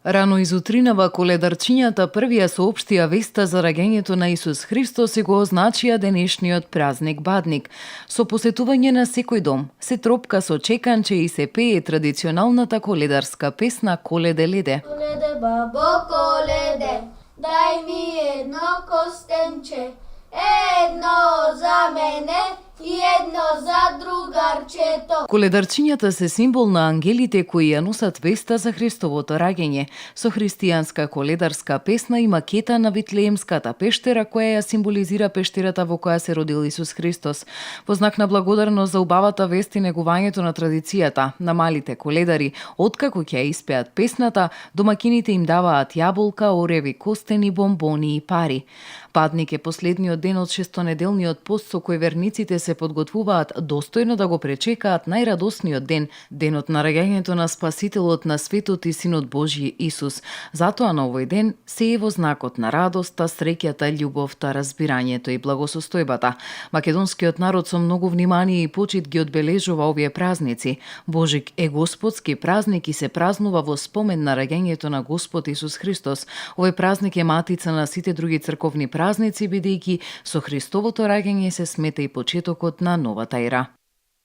Рано изутринава коледарчињата првија соопштија веста за раѓањето на Исус Христос и го означија денешниот празник Бадник. Со посетување на секој дом, се тропка со чеканче и се пее традиционалната коледарска песна Коледе леде. Коледе, бабо, коледе, дај ми едно костенче, едно за мене и едно за другарчето. Коледарчињата се символ на ангелите кои ја носат веста за Христовото раѓање. Со христијанска коледарска песна и макета на Витлеемската пештера која ја символизира пештерата во која се родил Исус Христос. Во знак на благодарност за убавата вест и негувањето на традицијата на малите коледари, откако ќе ја испеат песната, домакините им даваат јаболка, ореви, костени, бомбони и пари. Бадник е последниот ден од шестонеделниот пост со кој верниците се подготвуваат достојно да го пречекаат најрадосниот ден, денот на раѓањето на Спасителот на светот и Синот Божји Исус. Затоа на овој ден се е во знакот на радоста, среќата, љубовта, разбирањето и благосостојбата. Македонскиот народ со многу внимание и почит ги одбележува овие празници. Божик е господски празник и се празнува во спомен на раѓањето на Господ Исус Христос. Овој празник е матица на сите други црковни празници, бидејќи со Христовото раѓање се смета и почетокот на новата ера.